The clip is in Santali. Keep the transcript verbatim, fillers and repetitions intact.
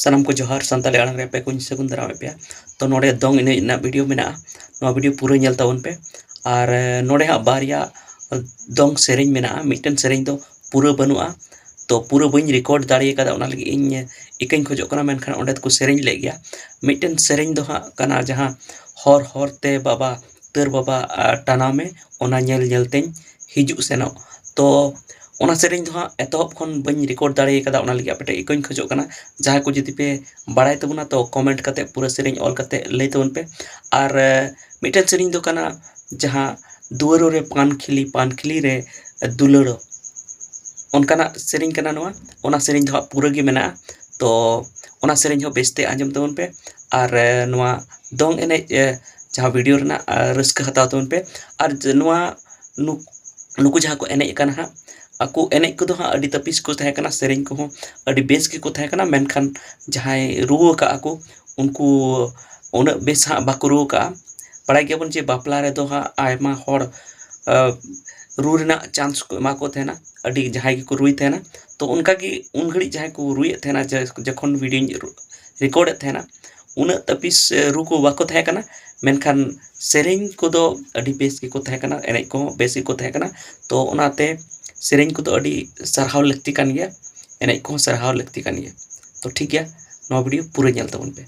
ᱥᱟᱱᱟᱢ ᱠᱚ ᱡᱚᱦᱟᱨ, ᱥᱟᱱᱛᱟᱲᱤ ᱟᱲᱟᱝ ᱨᱮ ᱟᱯᱮ ᱠᱚᱧ ᱥᱟᱹᱜᱩᱱ ᱫᱟᱨᱟᱢᱮᱫ ᱯᱮᱭᱟ᱾ ᱛᱚ, ᱱᱚᱰᱮ ᱫᱚᱝ ᱮᱱᱮᱡ ᱨᱮᱱᱟᱜ ᱵᱷᱤᱰᱤᱭᱳ ᱢᱮᱱᱟᱜᱼᱟ, ᱱᱚᱣᱟ ᱵᱷᱤᱰᱤᱭᱳ ᱯᱩᱨᱟᱹ ᱧᱮᱞ ᱛᱟᱵᱚᱱ ᱯᱮ᱾ ᱟᱨ, ᱮ, ᱱᱚᱰᱮ ᱦᱟᱸᱜ ᱵᱟᱨᱭᱟ ᱫᱚᱝ ᱥᱮᱨᱮᱧ ᱢᱮᱱᱟᱜᱼᱟ, ᱢᱤᱫᱴᱮᱱ ᱥᱮᱨᱮᱧ ᱫᱚ ᱯᱩᱨᱟᱹ ᱵᱟᱹᱱᱩᱜᱼᱟ᱾ ᱛᱚ, ᱯᱩᱨᱟᱹ ᱵᱟᱹᱧ ᱨᱮᱠᱚᱨᱰ ᱫᱟᱲᱮ ᱠᱟᱫᱟ, ᱚᱱᱟ ᱞᱟᱹᱜᱤᱫ ᱤᱧ ᱤᱠᱟᱹᱧ ᱠᱷᱚᱡᱚᱜ ᱠᱟᱱᱟ, ᱢᱮᱱᱠᱷᱟᱱ ᱚᱸᱰᱮ ᱫᱚᱠᱚ ᱥᱮᱨᱮᱧ ᱞᱮᱫ ᱜᱮᱭᱟ᱾ ᱢᱤᱫᱴᱮᱱ ᱥᱮᱨᱮᱧ ᱫᱚ ᱦᱟᱸᱜ ᱠᱟᱱᱟ ᱡᱟᱦᱟᱸ ᱦᱚᱨ ᱦᱚᱨ ᱛᱮ ᱵᱟᱵᱟ, ᱛᱟᱹᱨ ᱵᱟᱵᱟ, ᱟ, ᱴᱟᱱᱟᱣ ᱢᱮ, ᱚᱱᱟ ᱧᱮᱞ ᱧᱮᱞ ᱛᱮᱧ ᱦᱤᱡᱩᱜ ᱥᱮᱱᱚᱜ᱾ ᱛᱚ, ᱚᱱᱟ ᱥᱮᱨᱮᱧ ᱫᱚ ᱦᱟᱸᱜ ᱮᱛᱚᱦᱚᱵ ᱠᱷᱚᱱ ᱵᱟᱹᱧ ᱨᱮᱠᱚᱨᱰ ᱫᱟᱲᱮ ᱠᱟᱫᱟ, ᱚᱱᱟ ᱞᱟᱹᱜᱤᱫ ᱟᱯᱮ ᱴᱷᱮᱱ ᱤᱠᱟᱹᱧ ᱠᱷᱚᱡᱚᱜ ᱠᱟᱱᱟ᱾ ᱡᱟᱦᱟᱸᱭ ᱠᱚ ᱡᱩᱫᱤ ᱯᱮ ᱵᱟᱲᱟᱭ ᱛᱟᱵᱚᱱᱟ, ᱛᱚ ᱠᱚᱢᱮᱱᱴ ᱠᱟᱛᱮ ᱯᱩᱨᱟᱹ ᱥᱮᱨᱮᱧ ᱚᱞ ᱠᱟᱛᱮ ᱞᱟᱹᱭ ᱛᱟᱵᱚᱱ ᱯᱮ᱾ ᱟᱨ, ᱮ, ᱢᱤᱫᱴᱮᱱ ᱥᱮᱨᱮᱧ ᱫᱚ ᱠᱟᱱᱟ ᱡᱟᱦᱟᱸ ᱫᱩᱣᱟᱹᱨ ᱨᱮ ᱯᱟᱱᱠᱷᱤᱞᱤ, ᱯᱟᱱᱠᱷᱤᱞᱤ ᱨᱮ ᱫᱩᱞᱟᱹᱲ, ᱚᱱᱠᱟᱱᱟᱜ ᱥᱮᱨᱮᱧ ᱠᱟᱱᱟ ᱱᱚᱣᱟ᱾ ᱚᱱᱟ ᱥᱮᱨᱮᱧ ᱫᱚ ᱦᱟᱸᱜ ᱯᱩᱨᱟᱹ ᱜᱮ ᱢᱮᱱᱟᱜᱼᱟ᱾ ᱛᱚ, ᱚᱱᱟ ᱥᱮᱨᱮᱧ ᱦᱚᱸ ᱵᱮᱥᱛᱮ ᱟᱸᱡᱚᱢ ᱛᱟᱵᱚᱱ ᱯᱮ᱾ ᱟᱨ, ᱮ, ᱱᱚᱣᱟ ᱫᱚᱝ ᱮᱱᱮᱡ, ᱮ, ᱡᱟᱦᱟᱸ ᱵᱷᱤᱰᱤᱭᱳ ᱨᱮᱱᱟᱜ, ᱮ, ᱨᱟᱹᱥᱠᱟᱹ ᱦᱟᱛᱟᱣ ᱛᱟᱵᱚᱱ ᱯᱮ᱾ ᱟᱨ ᱡᱮ ᱱᱚᱣᱟ ᱱᱩᱠ-, ᱱᱩᱠᱩ ᱡᱟᱦᱟᱸ ᱠᱚ ᱮᱱᱮᱡ ᱠᱟᱱᱟ ᱦᱟᱸᱜ, ᱟᱠᱚ ᱮᱱᱮᱡ ᱠᱚᱫᱚ ᱦᱟᱸᱜ ᱟᱹᱰᱤ ᱛᱟᱹᱯᱤᱥ ᱠᱚ ᱛᱟᱦᱮᱸ ᱠᱟᱱᱟ, ᱥᱮᱨᱮᱧ ᱠᱚᱦᱚᱸ ᱟᱹᱰᱤ ᱵᱮᱥ ᱜᱮᱠᱚ ᱛᱟᱦᱮᱸ ᱠᱟᱱᱟ, ᱢᱮᱱᱠᱷᱟᱱ ᱡᱟᱦᱟᱸᱭ ᱨᱩ ᱟᱠᱟᱫ ᱟᱠᱚ, ᱩᱱᱠᱩ ᱩᱱᱟᱹᱜ ᱵᱮᱥ ᱦᱟᱸᱜ ᱵᱟᱠᱚ ᱨᱩ ᱟᱠᱟᱫᱼᱟ᱾ ᱵᱟᱲᱟᱭ ᱜᱮᱭᱟᱵᱚᱱ ᱡᱮ ᱵᱟᱯᱞᱟ ᱨᱮᱫᱚ ᱦᱟᱸᱜ ᱟᱭᱢᱟ ᱦᱚᱲ, ᱟ, ᱨᱩ ᱨᱮᱱᱟᱜ ᱪᱟᱱᱥ ᱠᱚ ᱮᱢᱟ ᱠᱚ ᱛᱟᱦᱮᱱᱟ, ᱟᱹᱰᱤ ᱡᱟᱦᱟᱸᱭ ᱜᱮᱠᱚ ᱨᱩᱭ ᱛᱟᱦᱮᱱᱟ᱾ ᱛᱚ, ᱚᱱᱠᱟᱜᱮ ᱩᱱ ᱜᱷᱟᱹᱲᱤᱡ ᱡᱟᱦᱟᱸᱭ ᱠᱚ ᱨᱩᱭᱮᱫ ᱛᱟᱦᱮᱱᱟ, ᱡᱮ-, ᱡᱚᱠᱷᱚᱱ ᱵᱷᱤᱰᱤᱭᱳᱧ ᱨᱮᱠᱚᱨᱰᱮᱫ ᱛᱟᱦᱮᱱᱟ, ᱩᱱᱟᱹᱜ ᱛᱟᱹᱯᱤᱥ, ᱮ, ᱨᱩ ᱠᱚ ᱵᱟᱠᱚ ᱛᱟᱦᱮᱸ ᱠᱟᱱᱟ, ᱢᱮᱱᱠᱷᱟᱱ ᱥᱮᱨᱮᱧ ᱠᱚᱫᱚ ᱟᱹᱰᱤ ᱵᱮᱥ ᱜᱮᱠᱚ ᱛᱟᱦᱮᱸ ᱠᱟᱱᱟ, ᱮᱱᱮᱡ ᱠᱚᱦᱚᱸ ᱵᱮᱥ ᱜᱮᱠᱚ ᱛᱟᱦᱮᱸ ᱠᱟᱱᱟ᱾ ᱛᱚ, ᱚᱱᱟᱛᱮ ᱥᱮᱨᱮᱧ ᱠᱚᱫᱚ ᱟᱹᱰᱤ ᱥᱟᱨᱦᱟᱣ ᱞᱟᱹᱠᱛᱤ ᱠᱟᱱ ᱜᱮᱭᱟ, ᱮᱱᱮᱡ ᱠᱚᱦᱚᱸ ᱥᱟᱨᱦᱟᱣ ᱞᱟᱹᱠᱛᱤ ᱠᱟᱱ ᱜᱮᱭᱟ᱾ ᱛᱚ, ᱴᱷᱤᱠ ᱜᱮᱭᱟ, ᱱᱚᱣᱟ ᱵᱷᱤᱰᱤᱭᱳ ᱯᱩᱨᱟᱹ ᱧᱮᱞ ᱛᱟᱵᱚᱱ ᱯᱮ᱾